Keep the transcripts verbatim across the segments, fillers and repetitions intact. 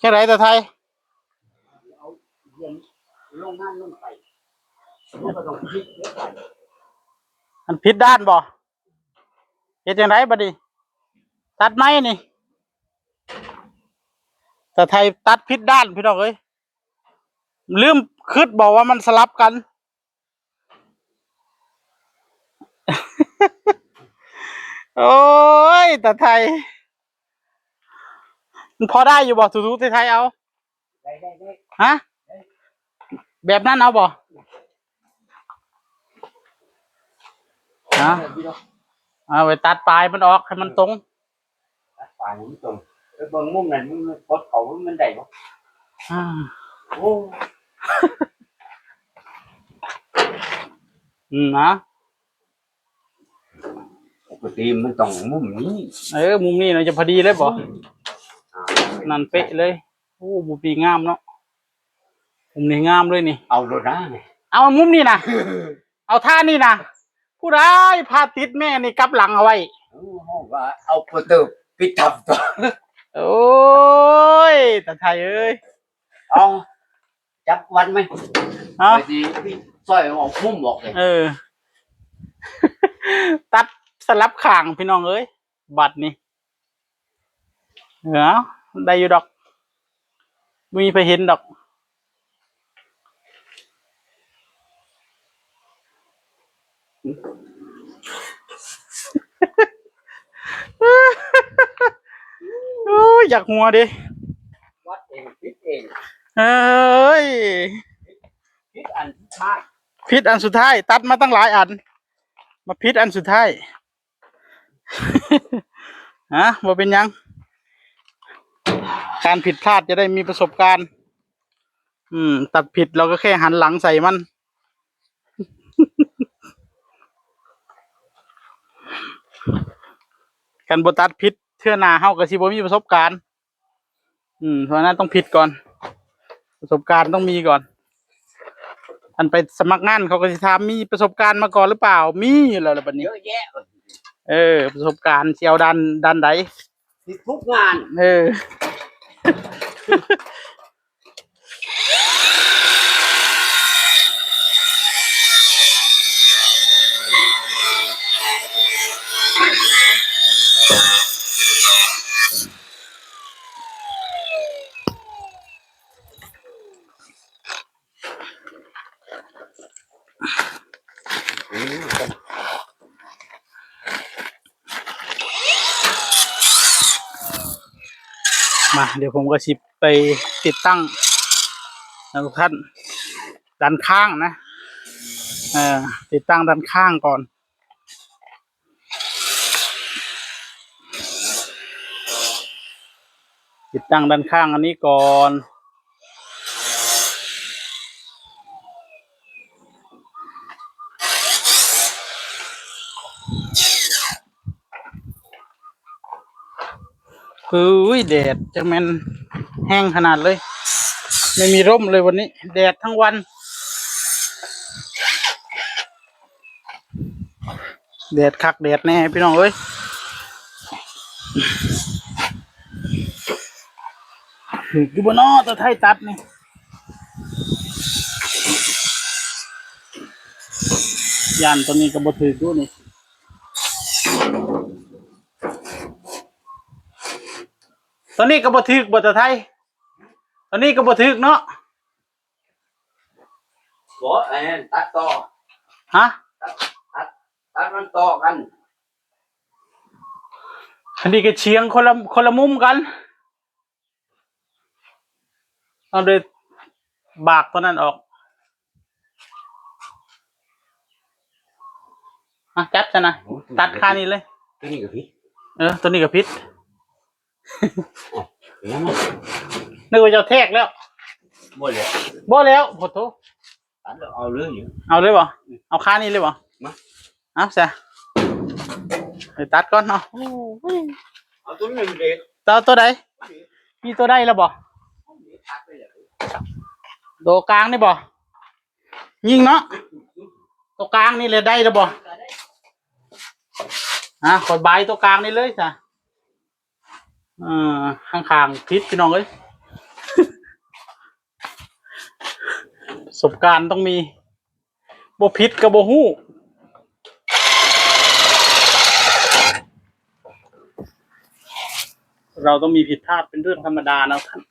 จังได๋ตาไทย เอาเรียนลงงานลงไป มันก็ต้องคิดเด้อ มันผิดด้านบ่ เฮ็ดจังได๋บัดนี้ ตัดไหมนี่ ตาไทยตัดผิดด้านพี่น้องเอ้ย ลืมคิดบอกว่ามันสลับกัน โอ้ย ตาไทย มันพอได้อยู่บ่ ถูๆ ไทยๆ เอา ได้ได้ได้ ฮะ แบบนั้นเอาบ่ ฮะ เอาไปตัดปลายมันออกให้มันตรง ตัดปลายมันตรง ไปเบิ่งมุมนั้น มันกดเขามันได้บ่ อ่า โอ้ อืม นะ ปกติมันต้องมุมนี้ เออ มุมนี้น่าจะพอดีเลยบ่ อ่า นั่นเป๊ะเลย โอ้ บ่ปีงามเนาะ มุมนี้งามเลยนี่ เอาโลดนะนี่ เอามุมนี้นะ เอาท่านี่นะ ผู้ใดพาติดแม่นี่กลับหลังเอาไว้ เออ เฮาว่าเอาประตูปิดทับตัว โอ้ย ตาไทยเอ้ย เอา จับวันไหม ฮะ ไปสิซอยเอามุมออกเลย เออ ตัดสลับข้างพี่น้องเอ้ย บัดนี้ เออ ได้อยู่ดอก บ่มีไผเห็นดอก โอ้ย อยากหัวเด้ วัดเอง ผิดเอง เอ้ย ผิดอันสุดท้าย ผิดอันสุดท้าย ตัดมาตั้งหลายอัน มาผิดอันสุดท้าย ฮะ บ่เป็นหยัง การผิดพลาดจะได้มีประสบการณ์ อืม ตัดผิดเราก็แค่หันหลังใส่มัน คันบ่ตัดผิด เทื่อหน้าเฮาก็สิบ่มีประสบการณ์ อืม เพราะฉะนั้นต้องผิดก่อน ประสบการณ์ต้องมีก่อน อันไปสมัครงานเขาก็สิถาม มีประสบการณ์มาก่อนหรือเปล่า มีอยู่แล้วล่ะบัดนี้ เยอะแยะ เออ ประสบการณ์สิเอาด้าน ด้านใด ผิดทุกงาน เออ มา เดี๋ยวผมก็สิไปติดตั้งนะทุกท่าน ด้านข้างนะ เอ่อ ติดตั้งด้านข้างก่อน ติดตั้งด้านข้างอันนี้ก่อน เฮ้ย แดดจังแม่นแฮงขนาดเลย ไม่มีร่มเลยวันนี้ แดดทั้งวัน แดดคักแดดแน่พี่น้องเอ้ย ถืกอยู่บ่น้อตาไทยตัดนี่ ย่านตัวนี้ก็บ่ถืกอยู่นี่ ตัวนี้ก็บ่ถืกบ่ตาไทย ตัวนี้ก็บ่ถืกเนาะ บ่ ไอ้นั่นตัดต่อ ฮะ ตัด ตัด ตัดมันต่อกัน อันนี้ก็เฉียงคนละ คนละมุมกัน เอาเลย บากตัวนั้นออก อ่ะ จับซะนะ โอ้ ตัดคานี้เลย ตัวนี้ก็ผิด เออ ตัวนี้ก็ผิด อ้าว แล้วมัน นึกว่าจะแทกแล้ว บ่แล้ว บ่แล้ว โอ้โห ตัดแล้วเอาเลยอยู่ เอาเลยบ่ เอาคานี้เลยบ่ มา เอาซะ ไปตัดก่อนเนาะ โอ้ย เอาตัวนี้เด็ด ตัว ตัวใด มีตัวใดแล้วบ่ ตัดไปเลย ตัวกลางนี่บ่ ยิงเนาะ ตัวกลางนี่เลยได้แล้วบ่ อ่ะ ขอยบายตัวกลางนี่เลยจ้ะ เอ่อ ข้างๆ ผิดพี่น้องเอ้ย สบการณ์ต้องมี บ่ผิดก็บ่ฮู้ เราต้องมีผิดพลาดเป็นเรื่องธรรมดานะท่าน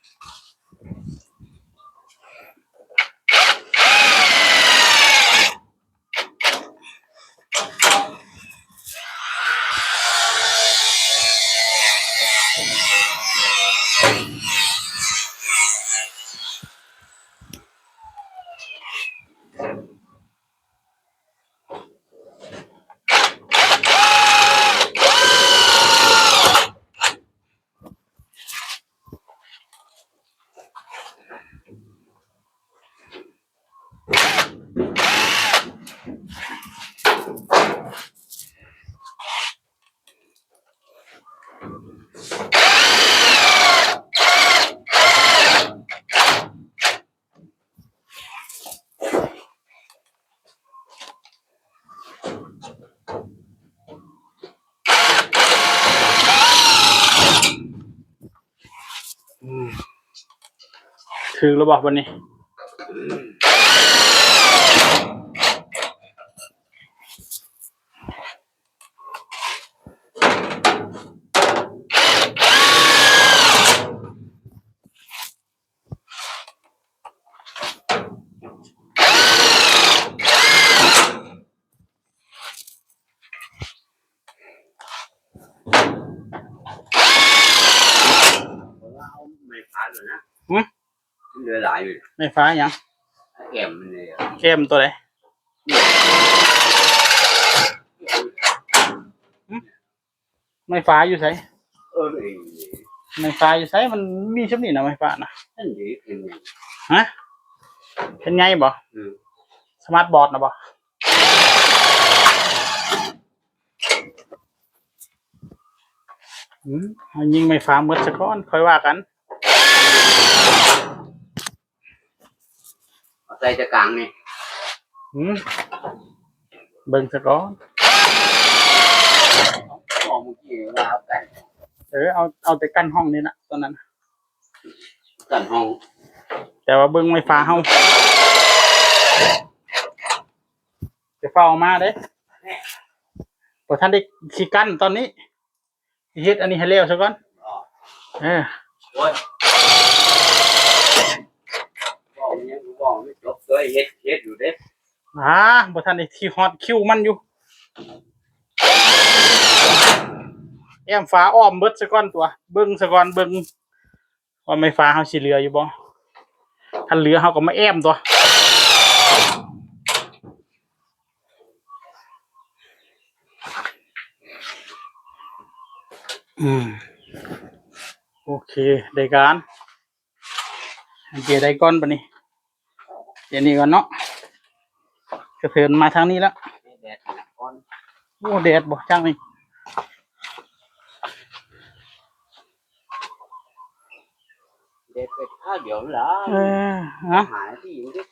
อืม ถือแล้วบ่วันนี้ ไม้ฟ้าเลยนะ หึ เหลือหลายอยู่ ไม้ฟ้าหยัง แอมมันเลยอะ แอมตัวไหน ไม้ฟ้าอยู่ไส เออ ไม้ฟ้าอยู่ไส มันมีช่ำนี้นะไม้ฟ้านะ นั่นดิ เป็นไง ฮะ เป็นไงบ่ อืม สมาร์ทบอร์ดนะบ่ อืม เอายิงไม้ฟ้าหมดซะก่อน ค่อยว่ากัน เอาใส่ตะกร้างนี่ อืม เบิ่งซะก่อน บอกเมื่อกี้ว่าเอากัน เออ เอา เอาแต่กั้นห้องนี่นะ ตอนนั้น กั้นห้อง แต่ว่าเบิ่งไม้ฟ้าเฮา จะเฝ้ามาเด้ บ่ทันได้สิกั้นตอนนี้ สิเฮ็ดอันนี้ให้แล้วซะก่อน อ๋อ เออ โอ้ย บอกเนี่ย บอกไม่จบเลย เฮ็ด เฮ็ดอยู่เด้ อ่า บ่ทันได้ที่ฮอดคิวมันอยู่ แอมฟ้าอ้อมเบิดซะก่อนตัว เบิ่งซะก่อน เบิ่ง ว่าไม้ฟ้าเฮาสิเหลืออยู่บ่ คันเหลือเฮาก็มาแอมตัว อืม โอเค ได้การ โอเค ได้ก่อนบัดนี้ เดี๋ยวนี้ก่อนเนาะ กระเทินมาทางนี้แล้ว แดดก่อน โอ้ แดดบ่จังนี่ แดดไปข้าวเดียวนั่นล่ะ เออ ฮะ หานาทีอยู่ดิ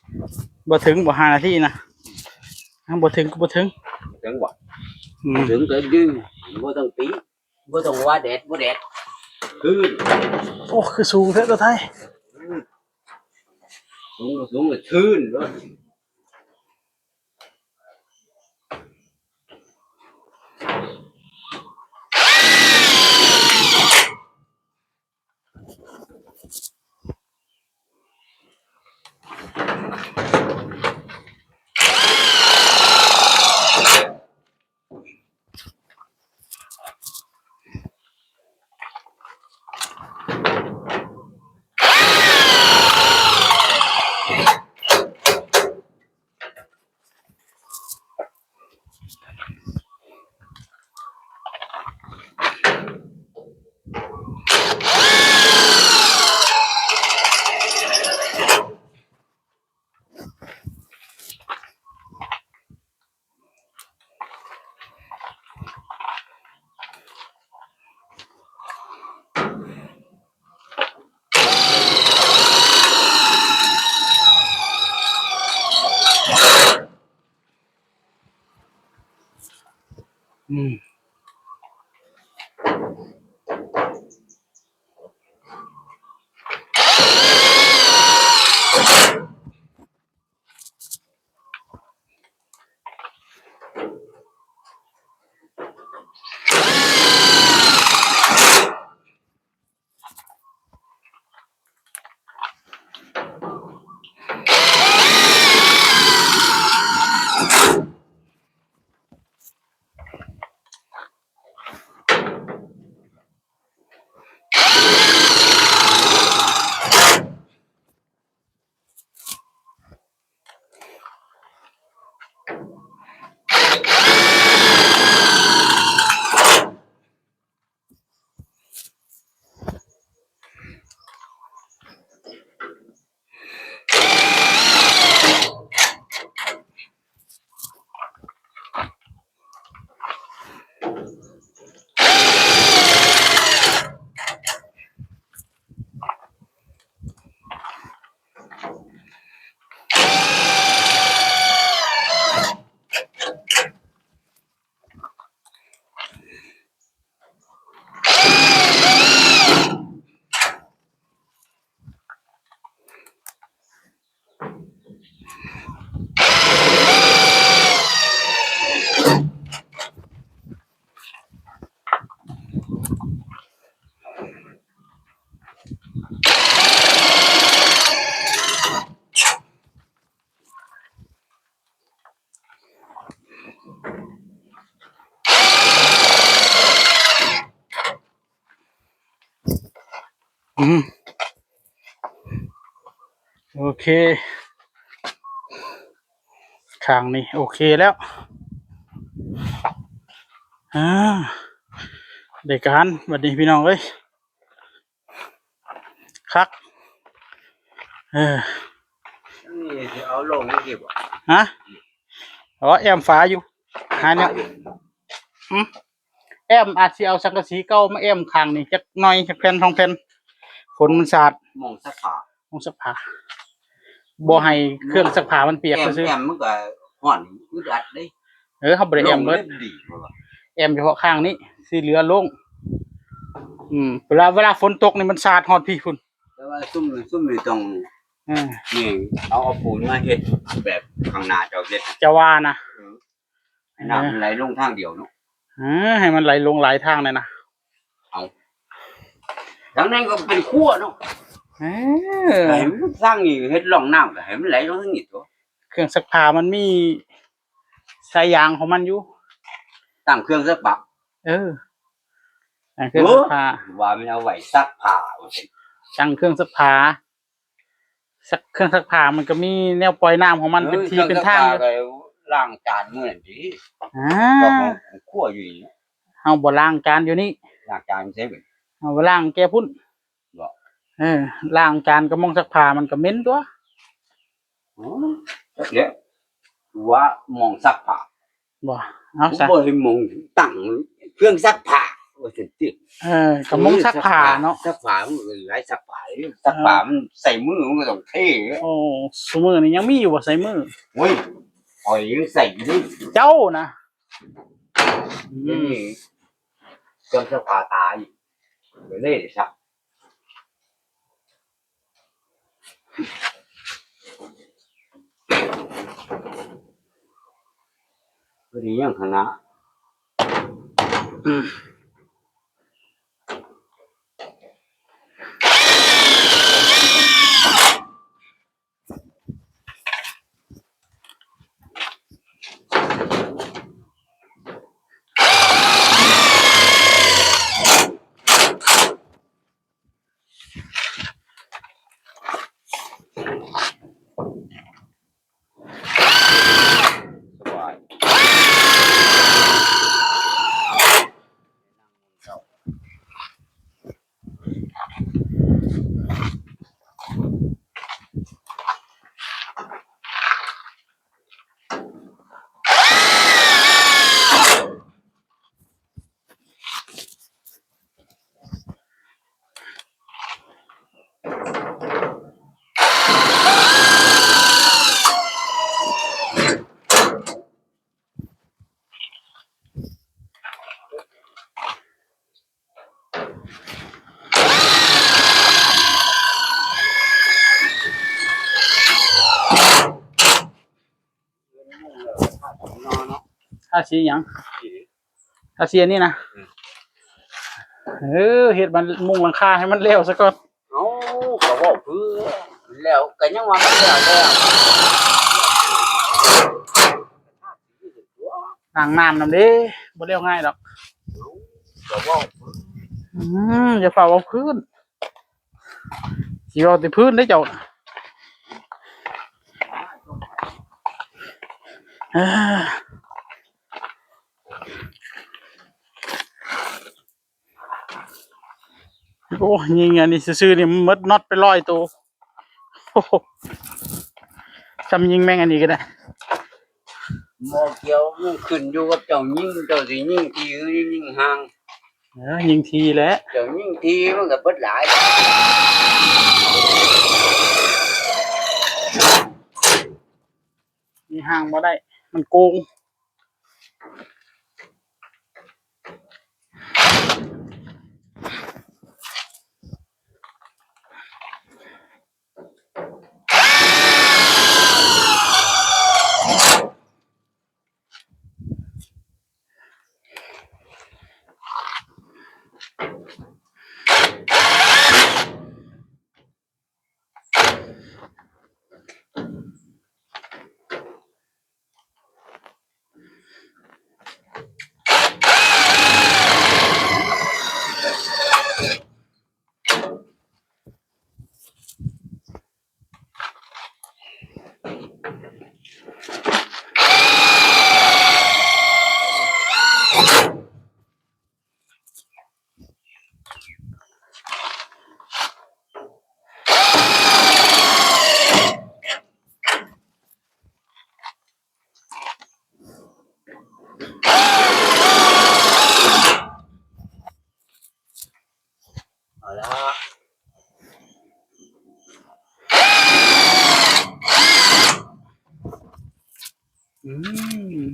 บ่ถึงบ่ ห้านาทีนะ ฮะ บ่ถึงก็บ่ถึง ถึงบ่ อืม ถึงก็ยืน บ่ต้องปี บ่ต้องว่าแดด บ่แดด คืน โอ้ คือสูงแท้ตัวไทย อืม สูงก็สูงก็คืนโลด อืม อืม โอเค ข้างนี้ โอเคแล้ว อ่า ได้การบัดนี้พี่น้องเอ้ย คัก เออ นี่สิเอาลงนี่สิบ่ ฮะ อ๋อ แอมฝาอยู่ หาเนี่ย อืม แอมอาจสิเอาสังกะสีเก่ามาแอมข้างนี่จักหน่อย จักแผ่นสองแผ่น ฝนมันสาด หม่องซักผ้า หม่องซักผ้า บ่ให้เครื่องซักผ้ามันเปียก แอม ซื่อๆ แอมมันก็ฮ้อนอึดอัดเด้ เออ เฮาบ่ได้แอมเบิด ลงเล็บดีกว่า แอมเฉพาะข้างนี้ สิเหลือโล่ง อืม เวลา เวลาฝนตกนี่มันสาดฮอดพี้พุ้น แต่ว่าซุม ซุมนี่ต้อง เออ นี่ เอา เอาปูนมาเฮ็ดแบบข้างหน้าเจ้าเฮ็ด จะว่านะ เออ ให้น้ำมันไหลลงทางเดียวเนาะ เออ ให้มันไหลลงหลายทางเลยนะ เอา ทางนั้นก็เป็นครัวเนาะ เออ ให้มันสร้างนี่เฮ็ดร่องน้ำก็ให้มันไหลลงทางนี้ตัว เครื่องซักผ้ามันมีสายยางของมันอยู่ ตั้งเครื่องซักผ้า เออ ตั้งเครื่องซักผ้า โอ้ ว่ามันเอาไว้ซักผ้า ตั้งเครื่องซักผ้า ซัก เครื่องซักผ้ามันก็มีแนวปล่อยน้ำของมัน เออ เป็นที่เป็นทาง เครื่องซักผ้าก็ล้างจานมื้อนั้นติ อ่า ก็ของครัวอยู่นี่ เฮาบ่ล้างจานอยู่นี่ ล้างจานใช่ไหม เฮาบ่ล้างแก่พุ้น บ่ เออ ล้างจานกับหม่องซักผ้ามันก็เหม็นตัว อ๋อ จักแหละ ว่าหม่องซักผ้า บ่ เอาซะ ผมบ่เห็นหม่องตั้งเครื่องซักผ้า ว่าซั่นติ เออ กับหม่องซักผ้าเนาะ ซักผ้ามันก็หลายซักผ้า ซักผ้ามันใส่มือมันก็ต้องเท่ โอ้ ซุมื้อนี้ยังมีอยู่บ่ใส่มือ โอ้ย ข้อยยังใส่อยู่เด้ เจ้านะ อืม เดี๋ยวนี้เครื่องซักผ้าตาย ก็เลยซัก พอดียังคณะ อืม สบาย ทาสีหยัง ทาสีอันนี้นะ อืม เออ เฮ็ดมันมุงหลังคาให้มันแล้วซะก่อน เอ้า ก็เว้าเพื่อ แล้วก็ยังว่ามันแล้วแล้ว ล้างน้ำนำเด้ บ่แล้วง่ายดอก เอ้า ก็เว้าเพื่อ อืม อย่าฝ่าเว้าพื้น สิเว้าแต่พื้นเด้อเจ้า เอ้อ โอ้ ยิงอันนี้ซื่อๆ นี่หมดน็อตไปร้อยตัว โอ้โห ซ้ำยิงแม่งอันนี้ก็ได้ บ่เกี่ยว มันขึ้นอยู่กับเจ้ายิง เจ้าสิยิงถี่หรือยิงห่าง เออ ยิงถี่แหละ เจ้ายิงถี่มันก็เบิดหลาย ยิงห่างบ่ได้ มันโกง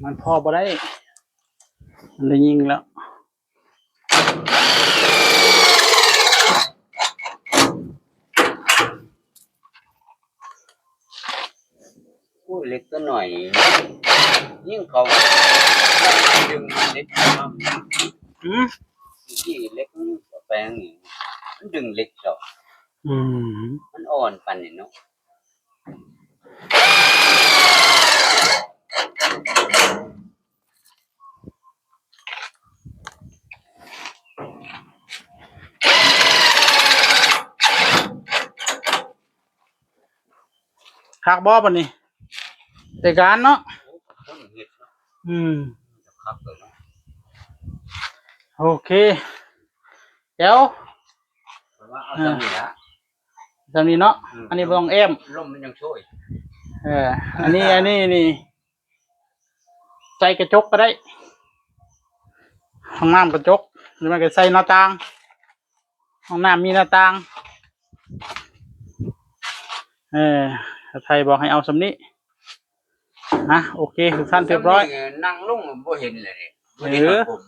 มันพอบ่ได้ มันได้ยิงแล้ว กู้เหล็กตัวหน่อย ยิ่งเขาดึงเหล็กมา อืม ที่เหล็กมันแปลงนี่มันดึงเหล็กดอก อืม มันอ่อนปันนี่เนาะ คักบ่ปะนี่ แต่การเนาะ ต้นเห็ดเนาะ อืม คักเลยเนาะ โอเค เดี๋ยว เพราะว่าเอาตรงนี้ละ จำนี้เนาะ อืม อันนี้บ่ต้องแอม ลมมันยังโชย เออ อันนี้ อันนี้นี่ ใส่กระจกก็ได้ ห้องน้ำกระจก หรือไม่ก็ใส่หน้าต่าง ห้องน้ำมีหน้าต่าง เออ ไทยบอกให้เอาสำนี้นะ โอเค ทุกท่านเรียบร้อย นั่งลงบ่เห็นเลยเนี่ยบ่เห็นหรอกผม